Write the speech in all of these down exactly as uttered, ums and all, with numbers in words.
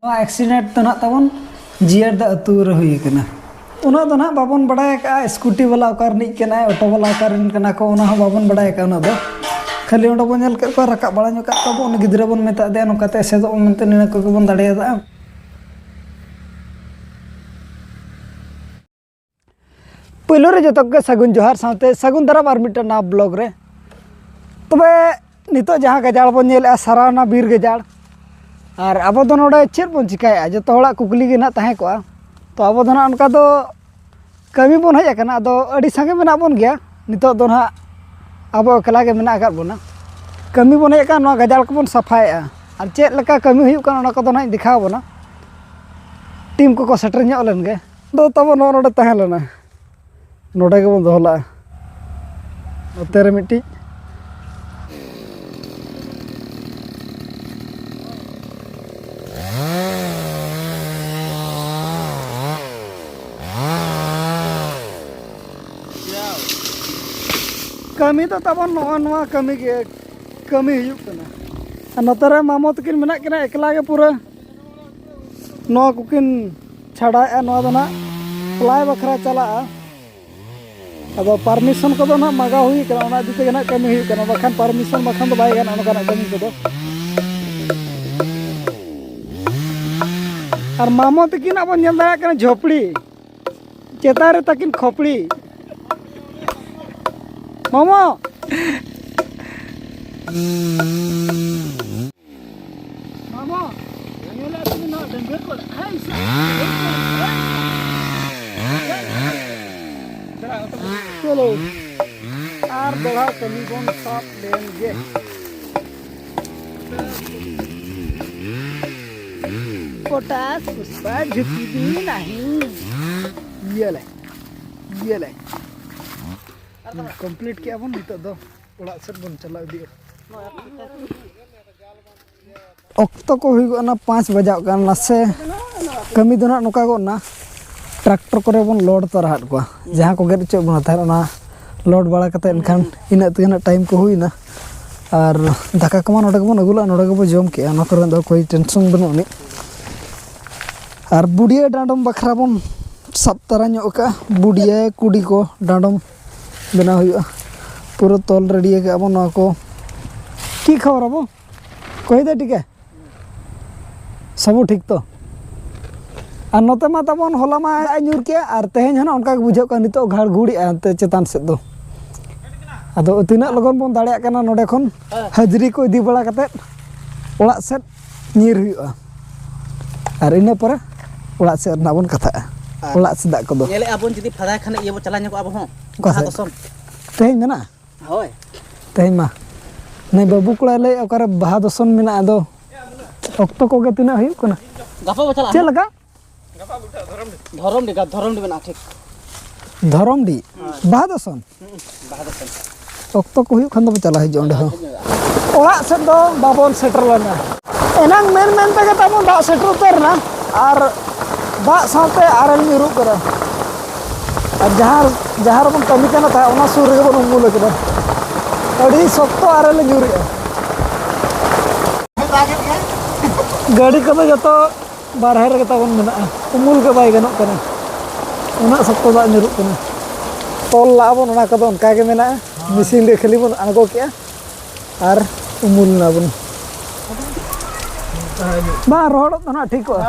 ᱱᱚᱣᱟ ᱮᱠᱥᱤᱰᱮᱱᱴ ᱫᱚ ᱱᱟᱦᱟᱜ ᱛᱟᱵᱚᱱ ᱡᱤᱭᱟᱹᱲ ᱫᱚ ᱟᱹᱛᱩ ᱨᱮ ᱦᱩᱭ ᱟᱠᱟᱱᱟ᱾ ᱩᱱᱟᱹᱜ ᱫᱚ ᱱᱟᱦᱟᱜ ᱵᱟᱵᱚᱱ ᱵᱟᱲᱟᱭ ᱟᱠᱟᱫᱼᱟ, ᱥᱠᱩᱴᱤ ᱵᱟᱞᱟ ᱚᱠᱟ ᱨᱤᱱᱤᱡ ᱠᱟᱱᱟᱭ, ᱚᱴᱳ ᱵᱟᱞᱟ ᱚᱠᱟ ᱨᱮᱱ ᱠᱟᱱᱟ ᱠᱚ, ᱚᱱᱟ ᱦᱚᱸ ᱵᱟᱵᱚᱱ ᱵᱟᱲᱟᱭ ᱟᱠᱟᱫᱼᱟ ᱩᱱᱟᱹᱜ ᱫᱚ᱾ ᱠᱷᱟᱹᱞᱤ ᱚᱸᱰᱮ ᱵᱚᱱ ᱧᱮᱞ ᱠᱮᱫ ᱠᱚᱣᱟ, ᱨᱟᱠᱟᱵ ᱵᱟᱲᱟ ᱧᱚᱜ ᱠᱟᱜ ᱠᱚᱣᱟ ᱵᱚᱱ, ᱩᱱᱤ ᱜᱤᱫᱽᱨᱟᱹ ᱵᱚᱱ ᱢᱮᱛᱟᱫ ᱫᱮᱭᱟ ᱱᱚᱝᱠᱟᱛᱮ ᱮᱥᱮᱫᱚᱜ ᱢᱮᱱᱛᱮ, ᱱᱤᱭᱟᱹ ᱠᱚᱜᱮ ᱵᱚᱱ ᱫᱟᱲᱮᱭᱟᱫᱟ᱾ ᱯᱳᱭᱞᱳ ᱨᱮ ᱡᱚᱛᱚ ᱠᱚᱜᱮ ᱥᱟᱹᱜᱩᱱ ᱡᱚᱦᱟᱨ ᱥᱟᱶᱛᱮ ᱥᱟᱹᱜᱩᱱ ᱫᱟᱨᱟᱢ ᱟᱨ ᱢᱤᱫᱴᱟᱝ ᱱᱟᱣᱟ ᱵᱞᱚᱜ ᱨᱮ᱾ ᱛᱚᱵᱮ ᱱᱤᱛᱚᱜ ᱡᱟᱦᱟᱸ ᱜᱟᱡᱟᱲ ᱵᱚᱱ ᱧᱮᱞᱮᱫᱼᱟ, ᱥᱟᱨᱟᱣᱱᱟ ᱵᱤᱨ ᱜᱟᱡᱟᱲ, ᱟᱨ ᱟᱵᱚ ᱫᱚ ᱱᱚᱰᱮ ᱪᱮᱫ ᱵᱚᱱ ᱪᱤᱠᱟᱹᱭᱮᱫᱼᱟ? ᱡᱚᱛᱚ ᱦᱚᱲᱟᱜ ᱠᱩᱠᱞᱤ ᱜᱮ ᱱᱟᱦᱟᱜ ᱛᱟᱦᱮᱸ ᱠᱚᱜᱼᱟ᱾ ᱛᱚ ᱟᱵᱚ ᱫᱚ ᱱᱟᱦᱟᱜ ᱚᱱᱠᱟ ᱫᱚ ᱠᱟᱹᱢᱤ ᱵᱚᱱ ᱦᱮᱡ ᱟᱠᱟᱱᱟ, ᱟᱫᱚ ᱟᱹᱰᱤ ᱥᱟᱸᱜᱮ ᱢᱮᱱᱟᱜ ᱵᱚᱱ ᱜᱮᱭᱟ᱾ ᱱᱤᱛᱚᱜ ᱫᱚ ᱱᱟᱦᱟᱜ ᱟᱵᱚ ᱮᱠᱞᱟ ᱜᱮ ᱢᱮᱱᱟᱜ ᱟᱠᱟᱫ ᱵᱚᱱᱟ᱾ ᱠᱟᱹᱢᱤ ᱵᱚᱱ ᱦᱮᱡ ᱟᱠᱟᱱ, ᱱᱚᱣᱟ ᱜᱟᱡᱟᱲ ᱠᱚᱵᱚᱱ ᱥᱟᱯᱷᱟᱭᱮᱫᱼᱟ, ᱟᱨ ᱪᱮᱫ ᱞᱮᱠᱟ ᱠᱟᱹᱢᱤ ᱦᱩᱭᱩᱜ ᱠᱟᱱᱟ ᱚᱱᱟ ᱠᱚᱫᱚ ᱱᱟᱦᱟᱜ ᱤᱧ ᱫᱮᱠᱷᱟᱣ ᱟᱵᱚᱱᱟ᱾ ᱴᱤᱢ ᱠᱚᱠᱚ ᱥᱮᱴᱮᱨ ᱧᱚᱜ ᱞᱮᱱ ᱜᱮ᱾ ᱫᱚ ᱛᱟᱵᱚ ᱱᱚᱣᱟ ᱱᱚᱰᱮ ᱛᱟᱦᱮᱸ ᱞᱮᱱᱟ, ᱱᱚᱰᱮ ᱜᱮᱵᱚᱱ ᱫᱚᱦᱚ ᱞᱟᱜᱼᱟ᱾ ᱱᱚᱛᱮ ᱨᱮ ᱢᱤᱫᱴᱤᱡ᱾ ᱠᱟᱹᱢᱤ ᱫᱚ ᱛᱟᱵᱚᱱ ᱱᱚᱜᱼᱚ ᱱᱚᱣᱟ ᱠᱟᱹᱢᱤ ᱜᱮ, ᱠᱟᱹᱢᱤ ᱦᱩᱭᱩᱜ ᱠᱟᱱᱟ᱾ ᱟᱨ ᱱᱚᱛᱮ ᱨᱮ ᱢᱟᱢᱚ ᱛᱟᱹᱠᱤᱱ ᱢᱮᱱᱟᱜ ᱠᱤᱱᱟ ᱮᱠᱞᱟ ᱜᱮ ᱯᱩᱨᱟᱹ᱾ ᱱᱚᱣᱟ ᱠᱚᱠᱤᱱ ᱪᱷᱟᱰᱟᱭᱮᱫᱼᱟ, ᱱᱚᱣᱟ ᱫᱚ ᱱᱟᱜ ᱯᱞᱟᱭ ᱵᱟᱠᱷᱨᱟ ᱪᱟᱞᱟᱜᱼᱟ᱾ ᱟᱫᱚ ᱯᱟᱨᱢᱤᱥᱚᱱ ᱠᱚᱫᱚ ᱱᱟᱜ ᱢᱟᱜᱟᱣ ᱦᱩᱭ ᱠᱟᱱᱟ, ᱚᱱᱟ ᱤᱫᱤ ᱛᱮᱜᱮ ᱱᱟᱜ ᱠᱟᱹᱢᱤ ᱦᱩᱭᱩᱜ ᱠᱟᱱᱟ, ᱵᱟᱠᱷᱟᱱ ᱯᱟᱨᱢᱤᱥᱚᱱ ᱵᱟᱠᱷᱟᱱ ᱫᱚ ᱵᱟᱭ ᱜᱟᱱᱚᱜᱼᱟ ᱱᱚᱝᱠᱟᱱᱟᱜ ᱠᱟᱹᱢᱤ ᱠᱚᱫᱚ᱾ ᱟᱨ ᱢᱟᱢᱚ ᱛᱟᱹᱠᱤᱱᱟᱜ ᱵᱚᱱ ᱧᱮᱞ ᱫᱟᱲᱮᱭᱟᱜ ᱠᱟᱱᱟ ᱡᱷᱚᱯᱲᱤ, ᱪᱮᱛᱟᱱ ᱨᱮ ᱛᱟᱹᱠᱤᱱ ᱠᱷᱚᱯᱲᱤ᱾ ᱢᱟᱢᱚ! ᱢᱟᱢᱚ, ᱧᱮᱞᱮᱫ ᱛᱟᱵᱚᱱ ᱱᱚᱣᱟ ᱰᱟᱹᱝᱜᱩᱣᱟᱹ ᱠᱚ, ᱦᱟᱭ ᱥᱮ, ᱪᱚᱞᱚ, ᱟᱨ ᱫᱚᱦᱲᱟ ᱠᱟᱹᱢᱤ ᱵᱚᱱ ᱥᱟᱵ ᱞᱮᱱ ᱜᱮ᱾ ᱯᱚᱴᱟᱥ ᱯᱩᱥᱯᱟ ᱡᱷᱩᱯᱤ ᱫᱤ ᱱᱟᱦᱤ᱾ ᱤᱭᱟᱹ ᱞᱮ, ᱤᱭᱟᱹ ᱞᱮ᱾ ᱠᱚᱢᱯᱞᱤᱴ ᱠᱮᱜᱼᱟ ᱵᱚᱱ, ᱱᱤᱛᱚᱜ ᱫᱚ ᱚᱲᱟᱜ ᱥᱮᱫ ᱵᱚᱱ ᱪᱟᱞᱟᱣ ᱤᱫᱤᱜᱼᱟ᱾ ᱚᱠᱛᱚ ᱠᱚ ᱦᱩᱭᱩᱜ ᱠᱟᱱᱟ, ᱯᱟᱸᱪ ᱵᱟᱡᱟᱜ ᱠᱟᱱᱟ᱾ ᱱᱟᱥᱮ ᱠᱟᱹᱢᱤ ᱫᱚ ᱱᱟᱜ ᱱᱚᱝᱠᱟ ᱜᱚᱫ ᱱᱟ, ᱴᱨᱟᱠᱴᱚᱨ ᱠᱚᱨᱮ ᱵᱚᱱ ᱞᱳᱰ ᱛᱚᱨᱟ ᱟᱫ ᱠᱚᱣᱟ, ᱡᱟᱦᱟᱸ ᱠᱚ ᱜᱮᱫ ᱦᱚᱪᱚᱭᱮᱫ ᱵᱚᱱᱟ ᱛᱟᱦᱮᱸᱫ, ᱚᱱᱟ ᱞᱳᱰ ᱵᱟᱲᱟ ᱠᱟᱛᱮᱫ ᱮᱱᱠᱷᱟᱱ ᱤᱱᱟᱹᱜ ᱛᱮᱜᱮ ᱱᱟᱜ ᱴᱟᱭᱤᱢ ᱠᱚ ᱦᱩᱭᱱᱟ᱾ ᱟᱨ ᱫᱟᱠᱟ ᱠᱚᱢᱟ ᱱᱚᱰᱮ ᱜᱮᱵᱚᱱ ᱟᱹᱜᱩ ᱞᱮᱫᱼᱟ, ᱱᱚᱰᱮ ᱜᱮᱵᱚᱱ ᱡᱚᱢ ᱠᱮᱜᱼᱟ, ᱚᱱᱟ ᱠᱚᱨᱮ ᱫᱚ ᱠᱳᱭ ᱴᱮᱱᱥᱚᱱ ᱵᱟᱹᱱᱩᱜ ᱟᱹᱱᱤᱡ᱾ ᱟᱨ ᱵᱩᱰᱤᱭᱟᱹ ᱰᱟᱸᱰᱚᱢ ᱵᱟᱠᱷᱨᱟ ᱵᱚᱱ ᱥᱟᱵ ᱛᱟᱨᱟ ᱧᱚᱜ ᱠᱟᱜᱼᱟ᱾ ᱵᱩᱰᱤᱭᱟᱹ ᱠᱩᱰᱤ ᱠᱚ ᱰᱟᱸᱰᱚᱢ ᱵᱮᱱᱟᱣ ᱦᱩᱭᱩᱜᱼᱟ᱾ ᱯᱩᱨᱟᱹ ᱛᱚᱞ ᱨᱮᱰᱤ ᱠᱟᱜᱼᱟ ᱵᱚᱱ ᱱᱚᱣᱟ ᱠᱚ᱾ ᱪᱮᱫ ᱠᱷᱚᱵᱚᱨ ᱟᱵᱚ? ᱠᱚᱭ ᱫᱟ ᱴᱷᱤᱠᱟ? ᱥᱟᱵᱚ ᱴᱷᱤᱠ ᱛᱚ? ᱟᱨ ᱱᱚᱛᱮ ᱢᱟ ᱛᱟᱵᱚᱱ ᱦᱚᱞᱟ ᱢᱟ ᱫᱟᱜ ᱮ ᱧᱩᱨ ᱠᱮᱜᱼᱟ ᱟᱨ ᱛᱮᱦᱮᱧ ᱦᱚᱸ ᱚᱱᱠᱟ ᱜᱮ ᱵᱩᱡᱷᱟᱹᱜ ᱠᱟᱱᱟ, ᱱᱤᱛᱚᱜ ᱜᱷᱟᱲᱜᱷᱩᱲᱮᱜᱼᱟ ᱮᱱᱛᱮ ᱪᱮᱛᱟᱱ ᱥᱮᱫ ᱫᱚ᱾ ᱟᱫᱚ ᱛᱤᱱᱟᱹᱜ ᱞᱚᱜᱚᱱ ᱵᱚᱱ ᱫᱟᱲᱮᱭᱟᱜ ᱠᱟᱱᱟ ᱱᱚᱰᱮ ᱠᱷᱚᱱ ᱦᱟᱹᱡᱨᱤ ᱠᱚ ᱤᱫᱤ ᱵᱟᱲᱟ ᱠᱟᱛᱮᱫ ᱚᱲᱟᱜ ᱥᱮᱫ ᱧᱤᱨ ᱦᱩᱭᱩᱜᱼᱟ᱾ ᱟᱨ ᱤᱱᱟᱹ ᱯᱚᱨᱮ ᱚᱲᱟᱜ ᱥᱮᱫ ᱨᱮᱱᱟᱜ ᱵᱚᱱ ᱠᱟᱛᱷᱟᱜᱼᱟ᱾ ᱟᱨ ᱚᱲᱟᱜ ᱥᱮᱫᱟᱜ ᱠᱚᱫᱚ᱾ ᱧᱮᱞᱮᱜᱼᱟ ᱵᱚᱱ ᱡᱩᱫᱤ ᱯᱷᱟᱫᱟᱭ ᱠᱷᱟᱱ ᱤᱭᱟᱹ ᱵᱚ ᱪᱟᱞᱟᱣ ᱧᱚᱜᱚᱜᱼᱟ ᱟᱵᱚ ᱦᱚᱸ᱾ ᱚᱠᱟ ᱵᱟᱦᱟ ᱥᱮᱫ? ᱫᱚᱥᱚᱱ᱾ ᱛᱮᱦᱮᱧ ᱢᱮᱱᱟᱜᱼᱟ? ᱦᱳᱭ᱾ ᱛᱮᱦᱮᱧ ᱢᱟ᱾ ᱱᱩᱭ ᱵᱟᱹᱵᱩ ᱠᱚᱲᱟᱭ ᱞᱟᱹᱭᱮᱫ ᱚᱠᱟᱨᱮ ᱵᱟᱦᱟ ᱫᱚᱥᱚᱱ ᱢᱮᱱᱟᱜᱼᱟ, ᱟᱫᱚ ᱚᱠᱛᱚ ᱠᱚᱜᱮ ᱛᱤᱱᱟᱹᱜ ᱦᱩᱭᱩᱜ ᱠᱟᱱᱟ? ᱜᱟᱯᱟ ᱵᱚ ᱪᱟᱞᱟᱜᱼᱟ᱾ ᱪᱮᱫ ᱞᱮᱠᱟ? ᱫᱷᱚᱨᱚᱢᱰᱤ, ᱫᱷᱚᱨᱚᱢᱰᱤ ᱢᱮᱱᱟᱜᱼᱟ, ᱴᱷᱤᱠ᱾ ᱫᱷᱚᱨᱚᱢᱰᱤ? ᱦᱮᱸ᱾ ᱵᱟᱦᱟ ᱫᱚᱥᱚᱱ? ᱦᱩᱸ, ᱵᱟᱦᱟ ᱫᱚᱥᱚᱱ᱾ ᱚᱠᱛᱚ ᱠᱚ ᱦᱩᱭᱩᱜ ᱠᱷᱟᱱ ᱫᱚᱵᱚ ᱪᱟᱞᱟᱜ ᱦᱤᱡᱩᱜᱼᱟ ᱚᱸᱰᱮ ᱦᱚᱸ᱾ ᱚᱲᱟᱜ ᱥᱮᱫ ᱫᱚ ᱵᱟᱵᱚᱱ ᱥᱮᱴᱮᱨ ᱞᱮᱱᱟ᱾ ᱮᱱᱟᱝ ᱢᱮᱱ ᱢᱮᱱ ᱛᱮᱜᱮ ᱛᱟᱵᱚᱱ ᱫᱟᱜ ᱥᱮᱴᱮᱨ ᱩᱛᱟᱹᱨ ᱮᱱᱟ ᱟᱨ ᱫᱟᱜ ᱥᱟᱶᱛᱮ ᱟᱨᱮᱞ ᱧᱩᱨᱩᱜ ᱠᱟᱱᱟ᱾ ᱟᱨ ᱡᱟᱦᱟᱸ, ᱡᱟᱦᱟᱸ ᱨᱮᱵᱚᱱ ᱠᱟᱹᱢᱤ ᱠᱟᱱᱟ ᱛᱟᱦᱮᱸᱫ, ᱚᱱᱟ ᱥᱩᱨ ᱨᱮᱜᱮ ᱵᱚᱱ ᱩᱢᱩᱞ ᱟᱠᱟᱱᱟ᱾ ᱟᱹᱰᱤ ᱥᱚᱠᱛᱚ ᱟᱨᱮᱞ ᱧᱩᱨᱮᱜᱼᱟ᱾ ᱜᱟᱹᱰᱤ ᱠᱚᱫᱚ ᱡᱚᱛᱚ ᱵᱟᱨᱦᱮ ᱨᱮᱜᱮ ᱛᱟᱵᱚᱱ ᱢᱮᱱᱟᱜᱼᱟ, ᱩᱢᱩᱞ ᱜᱮ ᱵᱟᱭ ᱜᱟᱱᱚᱜ ᱠᱟᱱᱟ, ᱩᱱᱟᱹᱜ ᱥᱚᱠᱛᱚ ᱫᱟᱜ ᱧᱩᱨᱩᱜ ᱠᱟᱱᱟ᱾ ᱛᱚᱞ ᱞᱟᱜᱼᱟ ᱵᱚᱱ, ᱚᱱᱟ ᱠᱚᱫᱚ ᱚᱱᱠᱟ ᱜᱮ ᱢᱮᱱᱟᱜᱼᱟ᱾ ᱢᱮᱥᱤᱱ ᱨᱮ ᱠᱷᱟᱹᱞᱤ ᱵᱚᱱ ᱟᱬᱜᱚ ᱠᱮᱜᱼᱟ ᱟᱨ ᱩᱢᱩᱞ ᱮᱱᱟ ᱵᱚᱱ᱾ ᱵᱟᱝ, ᱨᱚᱦᱚᱲᱚᱜ ᱫᱚ ᱱᱟᱜ ᱴᱷᱤᱠᱚᱜᱼᱟ᱾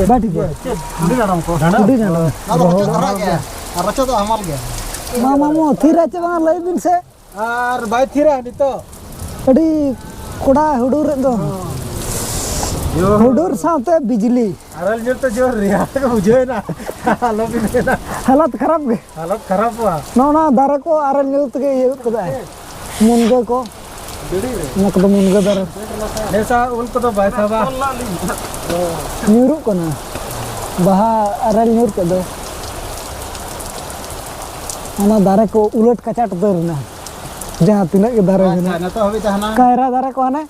ᱵᱟᱝ ᱴᱷᱤᱠᱚᱜᱼᱟ᱾ ᱪᱮᱫ? ᱦᱩᱰᱤᱧ ᱟᱲᱟᱝ ᱠᱚ᱾ ᱦᱩᱰᱤᱧ ᱟᱲᱟᱝ᱾ ᱚᱱᱟ ᱫᱚ ᱨᱚᱪᱚ ᱨᱚᱦᱚᱲᱚᱜ ᱫᱷᱟᱨᱟ ᱜᱮᱭᱟ᱾ ᱟᱨ ᱨᱚᱪᱚ ᱫᱚ ᱦᱟᱢᱟᱞ ᱜᱮᱭᱟ᱾ ᱢᱟ ᱢᱟᱢᱚ, ᱛᱷᱤᱨ ᱟᱪᱮ ᱵᱟᱝ, ᱞᱟᱹᱭ ᱵᱤᱱ ᱥᱮ᱾ ᱟᱨ ᱵᱟᱭ ᱛᱷᱤᱨᱟ ᱱᱤᱛᱚᱜ᱾ ᱟᱹᱰᱤ ᱠᱚᱰᱟ ᱦᱩᱰᱩᱨ ᱮᱫ ᱫᱚ᱾ ᱦᱩᱰᱩᱨ ᱥᱟᱶᱛᱮ ᱵᱤᱡᱽᱞᱤ᱾ ᱟᱨᱮᱞ ᱧᱩᱨ ᱛᱮ ᱡᱳᱨ ᱨᱮᱭᱟᱲ ᱜᱮ ᱵᱩᱡᱷᱟᱹᱣ ᱮᱱᱟ᱾ ᱟᱞᱚᱵᱤᱱ ᱢᱮᱱᱟ᱾ ᱦᱟᱞᱚᱛ ᱠᱷᱟᱨᱟᱯ ᱜᱮ᱾ ᱦᱟᱞᱚᱛ ᱠᱷᱟᱨᱟᱯᱚᱜᱼᱟ᱾ ᱱᱚᱜᱼᱚ ᱱᱚᱣᱟ ᱫᱟᱨᱮ ᱠᱚ ᱟᱨᱮᱞ ᱧᱩᱨ ᱛᱮᱜᱮ ᱤᱭᱟᱹ ᱜᱚᱫ ᱠᱟᱫᱟᱭ᱾ ᱢᱩᱱᱜᱟᱹ ᱠᱚ᱾ ᱚᱱᱟ ᱠᱚᱫᱚ ᱢᱩᱱᱜᱟᱹ ᱫᱟᱨᱮ᱾ ᱱᱮᱥᱟ ᱩᱞ ᱠᱚᱫᱚ ᱵᱟᱭ ᱥᱟᱵᱟ᱾ ᱧᱩᱨᱩᱜ ᱠᱟᱱᱟ᱾ ᱵᱟᱦᱟ ᱟᱨᱮᱞ ᱧᱩᱨ ᱠᱮᱫ ᱫᱚ᱾ ᱚᱱᱟ ᱫᱟᱨᱮ ᱠᱚ ᱩᱞᱟᱹᱴ ᱠᱟᱪᱟᱴ ᱩᱛᱟᱹᱨ ᱮᱱᱟ᱾ ᱡᱟᱦᱟᱸ ᱛᱤᱱᱟᱹᱜ ᱜᱮ ᱫᱟᱨᱮ ᱟᱪᱪᱷᱟ, ᱢᱮᱱᱟᱜᱼᱟ᱾ ᱱᱤᱛᱚᱜ ᱦᱟᱹᱵᱤᱡ ᱛᱟᱦᱮᱱᱟ᱾ ᱠᱟᱭᱨᱟ ᱫᱟᱨᱮ ᱠᱚ ᱦᱟᱱᱮ᱾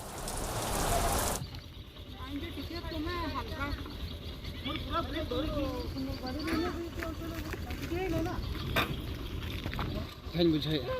ᱡᱟᱦᱟᱸᱧ ᱵᱩᱡᱷᱟᱹᱣᱮᱫᱼᱟ᱾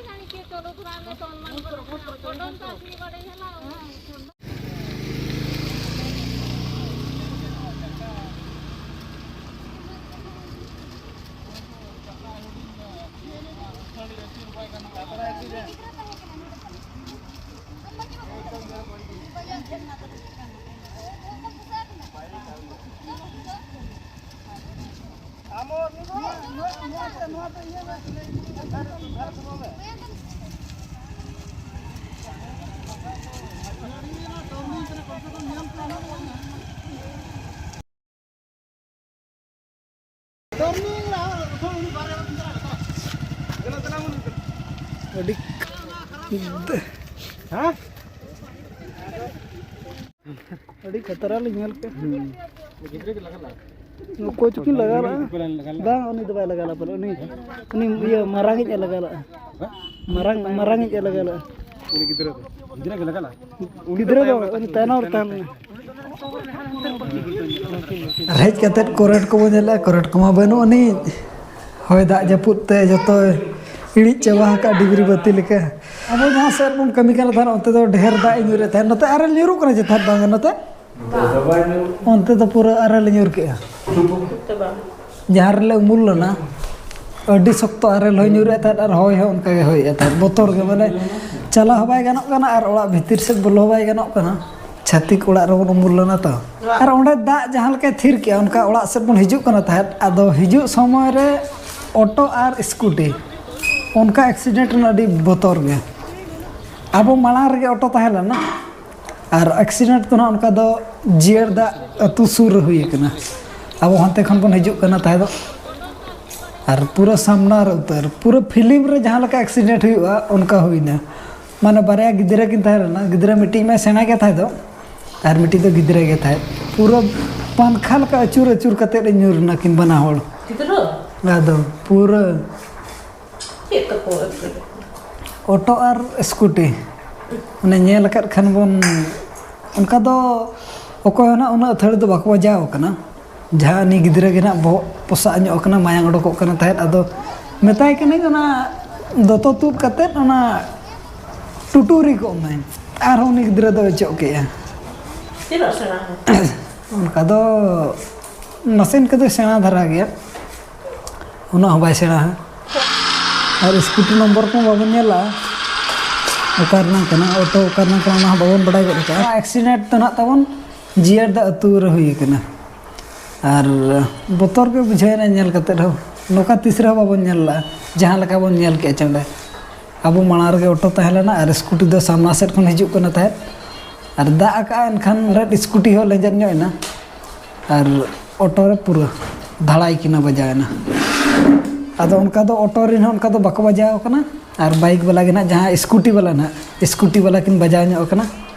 ᱟᱹᱰᱤ ᱟᱹᱰᱤ ᱠᱷᱟᱛᱨᱟ ᱞᱤᱧ ᱧᱮᱞ ᱠᱮᱫ᱾ ᱚᱠᱚᱭ ᱪᱚᱠᱤᱱ ᱞᱟᱜᱟ ᱞᱟᱜᱼᱟ᱾ ᱵᱟᱝ, ᱩᱱᱤ ᱫᱚ ᱵᱟᱭ ᱞᱟᱜᱟ ᱞᱟᱜᱼᱟ, ᱩᱱᱤ, ᱩᱱᱤ ᱤᱭᱟᱹ ᱢᱟᱨᱟᱝ ᱤᱡ ᱮ ᱞᱟᱜᱟ ᱞᱟᱜᱼᱟ᱾ ᱢᱟᱨᱟᱝ, ᱢᱟᱨᱟᱝ ᱤᱡ ᱮ ᱞᱟᱜᱟ ᱞᱟᱜᱼᱟ᱾ ᱩᱱᱤ ᱜᱤᱫᱽᱨᱟᱹ ᱫᱚ? ᱜᱤᱫᱽᱨᱟᱹ ᱫᱚ ᱩᱱᱤ ᱛᱟᱭᱱᱚᱢ ᱨᱮ ᱛᱟᱦᱮᱱ ᱢᱮ᱾ ᱟᱨ ᱦᱮᱡ ᱠᱟᱛᱮᱫ ᱠᱚᱨᱮᱴ ᱠᱚᱵᱚ ᱧᱮᱞᱮᱫᱼᱟ, ᱠᱚᱨᱮᱴ ᱠᱚᱢᱟ ᱵᱟᱹᱱᱩᱜ ᱟᱹᱱᱤᱡ᱾ ᱦᱚᱭ ᱫᱟᱜ ᱡᱟᱹᱯᱩᱫ ᱛᱮ ᱡᱚᱛᱚᱭ ᱤᱬᱤᱡ ᱪᱟᱵᱟ ᱟᱠᱟᱫ ᱰᱤᱵᱨᱤ ᱵᱟᱹᱛᱤ ᱞᱮᱠᱟ᱾ ᱟᱵᱚ ᱡᱟᱦᱟᱸ ᱥᱮᱫ ᱵᱚᱱ ᱠᱟᱹᱢᱤ ᱠᱟᱱᱟ ᱛᱟᱦᱮᱱ, ᱚᱱᱛᱮ ᱫᱚ ᱰᱷᱮᱨ ᱫᱟᱜ ᱮ ᱧᱩᱨᱮᱫ ᱛᱟᱦᱮᱱ᱾ ᱱᱚᱛᱮ ᱟᱨᱮᱞ ᱧᱩᱨᱩᱜ ᱠᱟᱱᱟ ᱪᱮᱛᱟᱱ ᱵᱟᱝ ᱱᱚᱛᱮ? ᱚᱱᱛᱮ ᱫᱚ ᱯᱩᱨᱟᱹ ᱟᱨᱮᱞ ᱧᱩᱨ ᱠᱮᱜᱼᱟ᱾ ᱡᱟᱦᱟᱸ ᱨᱮᱞᱮ ᱩᱢᱩᱞ ᱞᱮᱱᱟ, ᱟᱹᱰᱤ ᱥᱚᱠᱛᱚ ᱟᱨᱮᱞ ᱦᱚᱸᱭ ᱧᱩᱨᱮᱫ ᱛᱟᱦᱮᱸᱫ ᱟᱨ ᱦᱚᱭ ᱦᱚᱸ ᱚᱱᱠᱟ ᱜᱮ ᱦᱚᱭᱮᱫ ᱛᱟᱦᱮᱸᱫ᱾ ᱵᱚᱛᱚᱨ ᱜᱮ, ᱢᱟᱱᱮ, ᱪᱟᱞᱟᱣ ᱦᱚᱸ ᱵᱟᱭ ᱜᱟᱱᱚᱜ ᱠᱟᱱᱟ ᱟᱨ ᱚᱲᱟᱜ ᱵᱷᱤᱛᱤᱨ ᱥᱮᱫ ᱵᱚᱞᱚ ᱦᱚᱸ ᱵᱟᱭ ᱜᱟᱱᱚᱜ ᱠᱟᱱᱟ᱾ ᱪᱷᱟᱹᱛᱤᱠ ᱚᱲᱟᱜ ᱨᱮᱵᱚᱱ ᱩᱢᱩᱞ ᱞᱮᱱᱟ ᱛᱚ᱾ ᱟᱨ ᱚᱸᱰᱮ ᱫᱟᱜ ᱡᱟᱦᱟᱸ ᱞᱮᱠᱟᱭ ᱛᱷᱤᱨ ᱠᱮᱜᱼᱟ, ᱚᱱᱠᱟ ᱚᱲᱟᱜ ᱥᱮᱫ ᱵᱚᱱ ᱦᱤᱡᱩᱜ ᱠᱟᱱᱟ ᱛᱟᱦᱮᱸᱫ᱾ ᱟᱫᱚ ᱦᱤᱡᱩᱜ ᱥᱚᱢᱚᱭ ᱨᱮ ᱚᱴᱳ ᱟᱨ ᱥᱠᱩᱴᱤ, ᱚᱱᱠᱟ ᱮᱠᱥᱤᱰᱮᱱᱴ ᱨᱮᱱᱟᱜ ᱟᱹᱰᱤ ᱵᱚᱛᱚᱨ ᱜᱮ᱾ ᱟᱵᱚ ᱢᱟᱲᱟᱝ ᱨᱮᱜᱮ ᱚᱴᱳ ᱛᱟᱦᱮᱸ ᱞᱮᱱᱟ᱾ ᱟᱨ ᱮᱠᱥᱤᱰᱮᱱᱴ ᱫᱚ ᱱᱟᱦᱟᱜ ᱚᱱᱠᱟ ᱫᱚ ᱡᱤᱭᱟᱹᱲ ᱫᱟᱜ ᱟᱹᱛᱩ ᱥᱩᱨ ᱨᱮ ᱦᱩᱭ ᱟᱠᱟᱱᱟ᱾ ᱟᱵᱚ ᱦᱟᱱᱛᱮ ᱠᱷᱚᱱ ᱵᱚᱱ ᱦᱤᱡᱩᱜ ᱠᱟᱱᱟ ᱛᱟᱦᱮᱸ ᱫᱚ, ᱟᱨ ᱯᱩᱨᱟᱹ ᱥᱟᱢᱱᱟ ᱨᱮ ᱩᱛᱟᱹᱨ, ᱯᱩᱨᱟᱹ ᱯᱷᱤᱞᱢ ᱨᱮ ᱡᱟᱦᱟᱸ ᱞᱮᱠᱟ ᱮᱠᱥᱤᱰᱮᱱᱴ ᱦᱩᱭᱩᱜᱼᱟ, ᱚᱱᱠᱟ ᱦᱩᱭᱱᱟ᱾ ᱢᱟᱱᱮ, ᱵᱟᱨᱭᱟ ᱜᱤᱫᱽᱨᱟᱹ ᱠᱤᱱ ᱛᱟᱦᱮᱸ ᱞᱮᱱᱟ, ᱜᱤᱫᱽᱨᱟᱹ ᱢᱤᱫᱴᱤᱡ ᱢᱟᱭ ᱥᱮᱬᱟ ᱜᱮ ᱛᱟᱦᱮᱸ ᱫᱚ, ᱟᱨ ᱢᱤᱫᱴᱤᱡ ᱫᱚ ᱜᱤᱫᱽᱨᱟᱹ ᱜᱮ ᱛᱟᱦᱮᱸᱫ᱾ ᱯᱩᱨᱟᱹ ᱯᱟᱝᱠᱷᱟ ᱞᱮᱠᱟ ᱟᱹᱪᱩᱨ ᱟᱹᱪᱩᱨ ᱠᱟᱛᱮᱫ ᱮ ᱧᱩᱨ ᱮᱱᱟ ᱠᱤᱱ ᱵᱟᱱᱟ ᱦᱚᱲ᱾ ᱜᱤᱫᱽᱨᱟᱹ? ᱟᱫᱚ ᱯᱩᱨᱟᱹ ᱪᱮᱫ ᱛᱟᱠᱚ ᱟᱹᱠᱤᱞ? ᱚᱴᱳ ᱟᱨ ᱥᱠᱩᱴᱤ᱾ ᱢᱟᱱᱮ, ᱧᱮᱞ ᱟᱠᱟᱫ ᱠᱷᱟᱱ ᱵᱚᱱ, ᱚᱱᱠᱟ ᱫᱚ ᱚᱠᱚᱭ ᱦᱚᱸ ᱱᱟᱜ ᱩᱱᱟᱹᱜ ᱟᱹᱛᱷᱟᱹᱲᱤ ᱫᱚ ᱵᱟᱠᱚ ᱵᱟᱡᱟᱣ ᱟᱠᱟᱱᱟ᱾ ᱡᱟᱦᱟᱸ ᱩᱱᱤ ᱜᱤᱫᱽᱨᱟᱹ ᱜᱮ ᱱᱟᱜ ᱵᱚᱦᱚᱜ ᱯᱚᱥᱟᱜ ᱧᱚᱜ ᱟᱠᱟᱱᱟ, ᱢᱟᱭᱟᱝ ᱚᱰᱚᱠᱚᱜ ᱠᱟᱱᱟ ᱛᱟᱦᱮᱸᱫ᱾ ᱟᱫᱚ ᱢᱮᱛᱟᱭ ᱠᱟᱹᱱᱟᱹᱧ, "ᱚᱱᱟ ᱫᱚᱛᱚ ᱛᱩᱫ ᱠᱟᱛᱮᱫ ᱚᱱᱟ ᱴᱩᱴᱩᱨᱤ ᱠᱚᱜ ᱢᱮ", ᱟᱨᱦᱚᱸ ᱩᱱᱤ ᱜᱤᱫᱽᱨᱟᱹ ᱫᱚ ᱚᱪᱚᱜ ᱠᱮᱜᱼᱟ᱾ ᱛᱤᱱᱟᱹᱜ ᱥᱮᱬᱟ? ᱚᱱᱠᱟ ᱫᱚ ᱱᱟᱥᱮ ᱤᱱᱠᱟᱹ ᱫᱚ ᱥᱮᱬᱟ ᱫᱷᱟᱨᱟ ᱜᱮᱭᱟ, ᱩᱱᱟᱹᱜ ᱦᱚᱸ ᱵᱟᱭ ᱥᱮᱬᱟ᱾ ᱟᱨ ᱥᱠᱩᱴᱤ ᱱᱚᱢᱵᱚᱨ ᱠᱚ ᱵᱟᱵᱚᱱ ᱧᱮᱞᱟ, ᱚᱠᱟ ᱨᱮᱱᱟᱜ ᱠᱟᱱᱟ ᱚᱴᱳ, ᱚᱠᱟ ᱨᱮᱱᱟᱜ ᱠᱟᱱᱟ, ᱚᱱᱟ ᱦᱚᱸ ᱵᱟᱵᱚᱱ ᱵᱟᱰᱟᱭ ᱜᱚᱫ ᱠᱟᱜᱼᱟ᱾ ᱮᱠᱥᱤᱰᱮᱱᱴ ᱫᱚ ᱱᱟᱜ ᱛᱟᱵᱚᱱ ᱡᱤᱭᱟᱹᱲ ᱫᱚ ᱟᱹᱛᱩ ᱨᱮ ᱦᱩᱭ ᱠᱟᱱᱟ᱾ ᱟᱨ ᱵᱚᱛᱚᱨ ᱜᱮ ᱵᱩᱡᱷᱟᱹᱣ ᱮᱱᱟ ᱧᱮᱞ ᱠᱟᱛᱮᱫ ᱦᱚᱸ᱾ ᱱᱚᱝᱠᱟ ᱛᱤᱥ ᱨᱮᱦᱚᱸ ᱵᱟᱵᱚᱱ ᱧᱮᱞ ᱞᱮᱜᱼᱟ, ᱡᱟᱦᱟᱸ ᱞᱮᱠᱟ ᱵᱚᱱ ᱧᱮᱞ ᱠᱮᱜᱼᱟ ᱪᱮ ᱚᱸᱰᱮ᱾ ᱟᱵᱚ ᱢᱟᱲᱟᱝ ᱨᱮᱜᱮ ᱚᱴᱳ ᱛᱟᱦᱮᱸ ᱞᱮᱱᱟ ᱟᱨ ᱥᱠᱩᱴᱤ ᱫᱚ ᱥᱟᱢᱱᱟ ᱥᱮᱫ ᱠᱷᱚᱱ ᱦᱤᱡᱩᱜ ᱠᱟᱱᱟ ᱛᱟᱦᱮᱸᱫ, ᱟᱨ ᱫᱟᱜ ᱟᱠᱟᱜᱼᱟ, ᱮᱱᱠᱷᱟᱱ ᱨᱮᱫ ᱥᱠᱩᱴᱤ ᱦᱚᱸ ᱞᱮᱸᱡᱮᱫ ᱧᱚᱜ ᱮᱱᱟ ᱟᱨ ᱚᱴᱳ ᱨᱮ ᱯᱩᱨᱟᱹ ᱫᱷᱟᱲᱟᱭ ᱠᱤᱱᱟ ᱵᱟᱡᱟᱣ ᱮᱱᱟ᱾ ᱟᱫᱚ ᱚᱱᱠᱟ ᱫᱚ ᱚᱴᱳ ᱨᱮᱱ ᱦᱚᱸ ᱚᱱᱠᱟ ᱫᱚ ᱵᱟᱠᱚ ᱵᱟᱡᱟᱣ ᱠᱟᱱᱟ, ᱟᱨ ᱵᱟᱭᱤᱠ ᱵᱟᱞᱟ ᱜᱮ ᱱᱟᱦᱟᱜ, ᱡᱟᱦᱟᱸ ᱥᱠᱩᱴᱤ ᱵᱟᱞᱟ ᱱᱟᱦᱟᱜ, ᱥᱠᱩᱴᱤ ᱵᱟᱞᱟ ᱠᱤᱱ ᱵᱟᱡᱟᱣ ᱧᱚᱜ ᱠᱟᱱᱟ,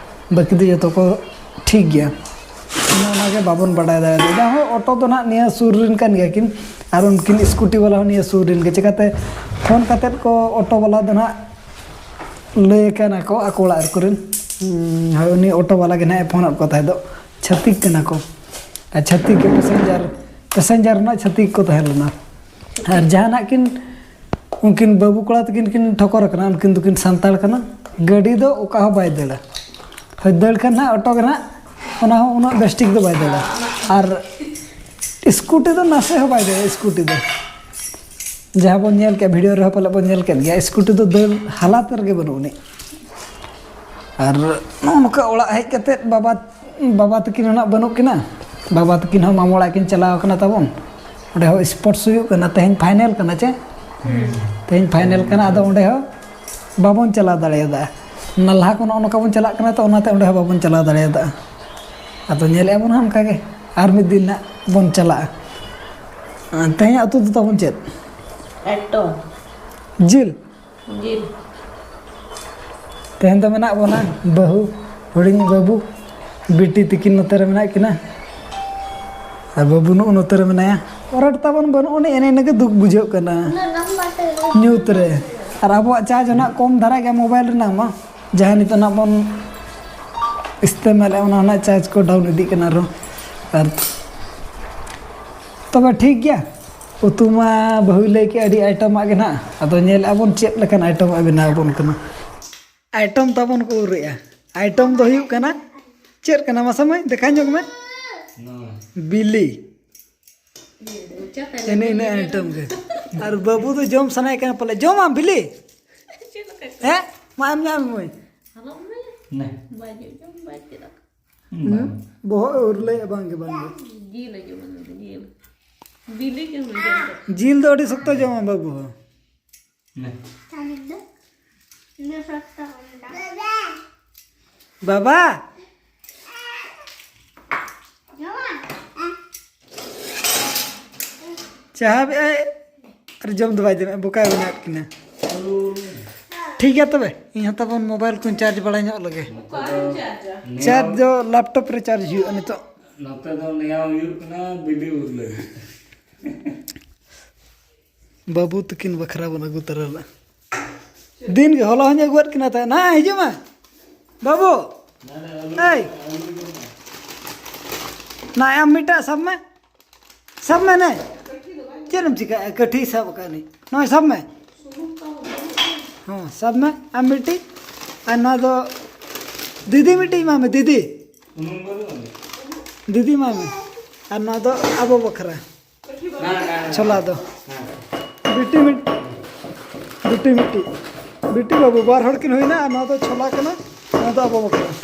ᱵᱟᱹᱠᱤ ᱫᱚ ᱡᱚᱛᱚ ᱠᱚ ᱴᱷᱤᱠ ᱜᱮᱭᱟ᱾ ᱚᱱᱟ ᱚᱱᱟᱜᱮ ᱵᱟᱵᱚᱱ ᱵᱟᱰᱟᱭ ᱫᱟᱲᱮᱭᱟᱫᱟ᱾ ᱡᱟᱦᱟᱸ ᱚᱴᱳ ᱫᱚ ᱱᱟᱦᱟᱜ ᱱᱤᱭᱟᱹ ᱥᱩᱨ ᱨᱮᱱ ᱠᱟᱱ ᱜᱮᱭᱟ ᱠᱤᱱ, ᱟᱨ ᱩᱱᱠᱤᱱ ᱥᱠᱩᱴᱤ ᱵᱟᱞᱟ ᱦᱚᱸ ᱱᱤᱭᱟᱹ ᱥᱩᱨ ᱨᱮᱱ ᱜᱮ᱾ ᱪᱤᱠᱟᱹᱛᱮ ᱯᱷᱳᱱ ᱠᱟᱛᱮᱫ ᱠᱚ ᱚᱴᱳ ᱵᱟᱞᱟ ᱫᱚ ᱱᱟᱦᱟᱜ ᱞᱟᱹᱭ ᱠᱟᱱᱟ ᱠᱚ ᱟᱠᱚ ᱚᱲᱟᱜ ᱨᱮ ᱠᱚᱨᱮᱱ, ᱦᱩᱸ, ᱦᱳᱭ, ᱩᱱᱤ ᱚᱴᱳ ᱵᱟᱞᱟ ᱜᱮ ᱱᱟᱦᱟᱜ ᱮ ᱯᱷᱳᱱ ᱟᱫ ᱠᱚ ᱛᱟᱦᱮᱸ ᱫᱚ, ᱪᱷᱟᱹᱛᱤᱠ ᱠᱟᱱᱟ ᱠᱚ᱾ ᱟᱨ ᱪᱷᱟᱹᱛᱤᱠ ᱜᱮ ᱯᱮᱥᱮᱧᱡᱟᱨ, ᱯᱮᱥᱮᱧᱡᱟᱨ ᱨᱮᱱᱟᱜ ᱪᱷᱟᱹᱛᱤᱠ ᱠᱚ ᱛᱟᱦᱮᱸ ᱞᱮᱱᱟ᱾ ᱟᱨ ᱡᱟᱦᱟᱱᱟᱜ ᱠᱤᱱ, ᱩᱱᱠᱤᱱ ᱵᱟᱹᱵᱩ ᱠᱚᱲᱟ ᱛᱟᱹᱠᱤᱱ ᱠᱤᱱ ᱴᱷᱚᱠᱚᱨ ᱟᱠᱟᱱᱟ, ᱩᱱᱠᱤᱱ ᱫᱚᱠᱤᱱ ᱥᱟᱱᱛᱟᱲ ᱠᱟᱱᱟ᱾ ᱜᱟᱹᱰᱤ ᱫᱚ ᱚᱠᱟ ᱦᱚᱸ ᱵᱟᱭ ᱫᱟᱹᱲᱟ᱾ ᱦᱳᱭ, ᱫᱟᱹᱲ ᱠᱷᱟᱱ ᱱᱟᱦᱟᱜ ᱚᱴᱳ ᱜᱮ ᱱᱟᱦᱟᱜ, ᱚᱱᱟ ᱦᱚᱸ ᱩᱱᱟᱹᱜ ᱵᱮᱥ ᱴᱷᱤᱠ ᱫᱚ ᱵᱟᱭ ᱫᱟᱹᱲᱟ᱾ ᱟᱨ ᱥᱠᱩᱴᱤ ᱫᱚ ᱱᱟᱥᱮ ᱦᱚᱸ ᱵᱟᱭ ᱫᱟᱹᱲᱟ, ᱥᱠᱩᱴᱤ ᱫᱚ᱾ ᱡᱟᱦᱟᱸ ᱵᱚᱱ ᱧᱮᱞ ᱠᱮᱫ, ᱵᱷᱤᱰᱤᱭᱳ ᱨᱮᱦᱚᱸ ᱯᱟᱞᱮ ᱵᱚᱱ ᱧᱮᱞ ᱠᱮᱫ ᱜᱮᱭᱟ, ᱥᱠᱩᱴᱤ ᱫᱚ ᱫᱟᱹᱲ ᱦᱟᱞᱟᱛ ᱨᱮᱜᱮ ᱵᱟᱹᱱᱩᱜ ᱟᱹᱱᱤᱡ᱾ ᱟᱨ ᱱᱚᱜᱼᱚ ᱱᱚᱝᱠᱟ ᱚᱲᱟᱜ ᱦᱮᱡ ᱠᱟᱛᱮᱫ ᱵᱟᱵᱟ, ᱵᱟᱵᱟ ᱛᱟᱹᱠᱤᱱ ᱦᱚᱸ ᱱᱟᱜ ᱵᱟᱹᱱᱩᱜ ᱠᱤᱱᱟ᱾ ᱵᱟᱵᱟ ᱛᱟᱹᱠᱤᱱ ᱦᱚᱸ ᱢᱟᱢᱚ ᱚᱲᱟᱜ ᱠᱤᱱ ᱪᱟᱞᱟᱣ ᱠᱟᱱᱟ ᱛᱟᱵᱚᱱ᱾ ᱚᱸᱰᱮ ᱦᱚᱸ ᱥᱯᱳᱨᱴᱥ ᱦᱩᱭᱩᱜ ᱠᱟᱱᱟ, ᱛᱮᱦᱮᱧ ᱯᱷᱟᱭᱱᱮᱞ ᱠᱟᱱᱟ ᱪᱮ? ᱛᱮᱦᱮᱧ ᱯᱷᱟᱭᱱᱮᱞ ᱠᱟᱱᱟ, ᱟᱫᱚ ᱚᱸᱰᱮ ᱦᱚᱸ ᱵᱟᱵᱚᱱ ᱪᱟᱞᱟᱣ ᱫᱟᱲᱮᱭᱟᱫᱟ᱾ ᱱᱟᱞᱦᱟ ᱠᱚ ᱱᱚᱜᱼᱚ ᱱᱚᱝᱠᱟ ᱵᱚᱱ ᱪᱟᱞᱟᱜ ᱠᱟᱱᱟ, ᱛᱚ ᱚᱱᱟᱛᱮ ᱚᱸᱰᱮ ᱦᱚᱸ ᱵᱟᱵᱚᱱ ᱪᱟᱞᱟᱣ ᱫᱟᱲᱮᱭᱟᱫᱟ᱾ ᱟᱫᱚ ᱧᱮᱞᱮᱫᱼᱟ ᱵᱚᱱ ᱦᱟᱸᱜ ᱚᱱᱠᱟ ᱜᱮ, ᱟᱨ ᱢᱤᱫ ᱫᱤᱱ ᱱᱟᱜ ᱵᱚᱱ ᱪᱟᱞᱟᱜᱼᱟ᱾ ᱛᱮᱦᱮᱧᱟᱜ ᱩᱛᱩ ᱫᱚ ᱛᱟᱵᱚᱱ ᱪᱮᱫ? ᱮᱠᱫᱚᱢ᱾ ᱡᱤᱞ? ᱡᱤᱞ᱾ ᱛᱮᱦᱮᱧ ᱫᱚ ᱢᱮᱱᱟᱜ ᱵᱚᱱᱟ ᱵᱟᱹᱦᱩ, ᱦᱩᱰᱤᱧ ᱵᱟᱹᱵᱩ, ᱵᱤᱴᱤ ᱛᱤᱠᱤᱱ ᱱᱚᱛᱮ ᱨᱮ ᱢᱮᱱᱟᱜ ᱠᱤᱱᱟ᱾ ᱟᱨ ᱵᱟᱹᱵᱩ ᱱᱩᱜᱼᱩ ᱱᱚᱛᱮ ᱨᱮ ᱢᱮᱱᱟᱭᱟ᱾ ᱠᱟᱨᱮᱱᱴ ᱛᱟᱵᱚᱱ ᱵᱟᱹᱱᱩᱜ ᱟᱹᱱᱤᱡ, ᱮᱱᱮ ᱤᱱᱟᱹᱜᱮ ᱫᱩᱠ ᱵᱩᱡᱷᱟᱹᱜ ᱠᱟᱱᱟ ᱧᱩᱛ ᱨᱮ᱾ ᱟᱨ ᱟᱵᱚᱣᱟᱜ ᱪᱟᱨᱡᱽ ᱦᱚᱸ ᱱᱟᱜ ᱠᱚᱢ ᱫᱷᱟᱨᱟ ᱜᱮᱭᱟ ᱢᱳᱵᱟᱭᱤᱞ ᱨᱮᱱᱟᱜ ᱢᱟ, ᱡᱟᱦᱟᱸ ᱱᱤᱛᱚᱜ ᱱᱟᱜ ᱵᱚᱱ ᱤᱥᱛᱮᱢᱟᱞᱮᱫᱼᱟ, ᱚᱱᱟ ᱨᱮᱱᱟᱜ ᱪᱟᱨᱡᱽ ᱠᱚ ᱰᱟᱣᱩᱱ ᱤᱫᱤᱜ ᱠᱟᱱᱟ ᱟᱨᱦᱚᱸ᱾ ᱟᱨ ᱛᱚᱵᱮ ᱴᱷᱤᱠ ᱜᱮᱭᱟ, ᱩᱛᱩ ᱢᱟ ᱵᱟᱹᱦᱩᱭ ᱞᱟᱹᱭ ᱠᱮᱫ ᱟᱹᱰᱤ ᱟᱭᱴᱮᱢᱟᱜ ᱜᱮ ᱱᱟᱜ, ᱟᱫᱚ ᱧᱮᱞᱮᱫᱼᱟ ᱵᱚᱱ ᱪᱮᱫ ᱞᱮᱠᱟᱱ ᱟᱭᱴᱮᱢᱟᱜ ᱮ ᱵᱮᱱᱟᱣ ᱟᱵᱚᱱ ᱠᱟᱱᱟ᱾ ᱟᱭᱴᱮᱢ ᱛᱟᱵᱚᱱ ᱠᱚ ᱩᱨᱮᱜᱼᱟ᱾ ᱟᱭᱴᱮᱢ ᱫᱚ ᱦᱩᱭᱩᱜ ᱠᱟᱱᱟ, ᱪᱮᱫ ᱠᱟᱱᱟ ᱢᱟᱥᱮ ᱢᱟᱹᱭ? ᱫᱮᱠᱷᱟ ᱧᱚᱜ ᱢᱮ᱾ ᱵᱤᱞᱤ᱾ ᱮᱱᱮ ᱤᱱᱟᱹ ᱟᱭᱴᱮᱢ ᱜᱮ᱾ ᱟᱨ ᱵᱟᱹᱵᱩ ᱫᱚ ᱡᱚᱢ ᱥᱟᱱᱟᱭᱮ ᱠᱟᱱᱟ ᱯᱟᱞᱮ᱾ ᱡᱚᱢᱟᱢ ᱵᱤᱞᱤ? ᱦᱮᱸ? ᱢᱟ ᱮᱢ ᱧᱟᱢ ᱢᱟᱹᱭ᱾ ᱵᱚᱦᱚᱜ ᱮ ᱩᱨᱞᱟᱹᱭᱮᱫᱼᱟ, ᱵᱟᱝ ᱜᱮ, ᱵᱟᱝ ᱜᱮ᱾ ᱵᱤᱞᱤ ᱜᱮ ᱦᱩᱭ ᱞᱮᱱ ᱛᱟᱠᱚᱣᱟ᱾ ᱡᱤᱞ ᱫᱚ ᱟᱹᱰᱤ ᱥᱚᱠᱛᱚ ᱡᱚᱢᱟ ᱵᱟᱹᱵᱩ᱾ ᱱᱮ᱾ ᱛᱟᱦᱞᱮ ᱫᱚ ᱤᱱᱟᱹ ᱥᱚᱠᱛᱚ ᱦᱚᱸ ᱢᱮᱱᱟᱜᱼᱟ᱾ ᱵᱟᱵᱟ᱾ ᱡᱚᱢᱟ᱾ ᱪᱟᱦᱟ ᱵᱮ ᱟᱭ᱾ ᱟᱨ ᱡᱚᱢ ᱫᱚ ᱵᱟᱭ ᱡᱚᱢᱮᱜᱼᱟ, ᱵᱚᱠᱟᱭ ᱵᱮᱱᱟᱣᱮᱫ ᱠᱤᱱᱟ᱾ ᱴᱷᱤᱠ ᱜᱮᱭᱟ ᱛᱚᱵᱮ, ᱤᱧ ᱦᱚᱸ ᱛᱟᱵᱚᱱ ᱢᱳᱵᱟᱭᱤᱞ ᱠᱚᱧ ᱪᱟᱨᱡᱽ ᱵᱟᱲᱟ ᱧᱚᱜ ᱞᱮᱜᱮ᱾ ᱚᱠᱟᱨᱮᱢ ᱪᱟᱨᱡᱟ? ᱪᱟᱨᱡᱽ ᱫᱚ ᱞᱮᱯᱴᱚᱯ ᱨᱮ ᱪᱟᱨᱡᱽ ᱦᱩᱭᱩᱜᱼᱟ ᱱᱤᱛᱚᱜ᱾ ᱱᱚᱛᱮ ᱫᱚ ᱱᱮᱭᱟᱣ ᱦᱩᱭᱩᱜ ᱠᱟᱱᱟ ᱵᱤᱞᱤ ᱩᱨ ᱞᱟᱹᱜᱤᱫ᱾ ᱵᱟᱹᱵᱩ ᱛᱟᱹᱠᱤᱱ ᱵᱟᱠᱷᱨᱟ ᱵᱚᱱ ᱟᱹᱜᱩ ᱛᱟᱨᱟ ᱞᱮᱫᱼᱟ᱾ ᱫᱤᱱ ᱜᱮ ᱦᱚᱞᱟ ᱦᱚᱸᱧ ᱟᱹᱜᱩᱣᱟᱫ ᱠᱤᱱᱟ ᱛᱟᱦᱮᱸᱫ᱾ ᱱᱟ ᱦᱤᱡᱩᱜ ᱢᱮ ᱵᱟᱹᱵᱩ᱾ ᱮᱭ, ᱱᱟ ᱟᱢ ᱢᱤᱫᱴᱟᱜ ᱥᱟᱵ ᱢᱮ, ᱥᱟᱵ ᱢᱮ ᱱᱮ᱾ ᱪᱮᱫ ᱮᱢ ᱪᱤᱠᱟᱹᱭᱟ? ᱠᱟᱹᱴᱷᱤ ᱥᱟᱵ ᱟᱠᱟᱫ ᱱᱤᱧ᱾ ᱱᱚᱜᱼᱚᱭ ᱥᱟᱵ ᱢᱮ᱾ ᱦᱚᱸ, ᱥᱟᱵ ᱢᱮ ᱟᱢ ᱢᱤᱫᱴᱤᱡ᱾ ᱟᱨ ᱱᱚᱣᱟ ᱫᱚ ᱫᱤᱫᱤ ᱢᱤᱫᱴᱤᱡ ᱮᱢᱟᱭ ᱢᱮ, ᱫᱤᱫᱤ᱾ ᱫᱤᱫᱤ ᱮᱢᱟᱭ ᱢᱮ᱾ ᱟᱨ ᱱᱚᱣᱟ ᱫᱚ ᱟᱵᱚ ᱵᱟᱠᱷᱨᱟ᱾ ᱪᱷᱳᱞᱟ ᱫᱚ᱾ ᱵᱤᱴᱤ ᱢᱤᱫ-, ᱵᱤᱴᱤ ᱢᱤᱫᱴᱤᱡ᱾ ᱵᱤᱴᱤ ᱵᱟᱹᱵᱩ ᱵᱟᱨ ᱦᱚᱲ ᱠᱤᱱ ᱦᱩᱭᱱᱟ, ᱟᱨ ᱱᱚᱣᱟ ᱫᱚ ᱪᱷᱳᱞᱟ ᱠᱟᱱᱟ, ᱱᱚᱣᱟ ᱫᱚ ᱟᱵᱚ ᱵᱟᱠᱷᱨᱟ᱾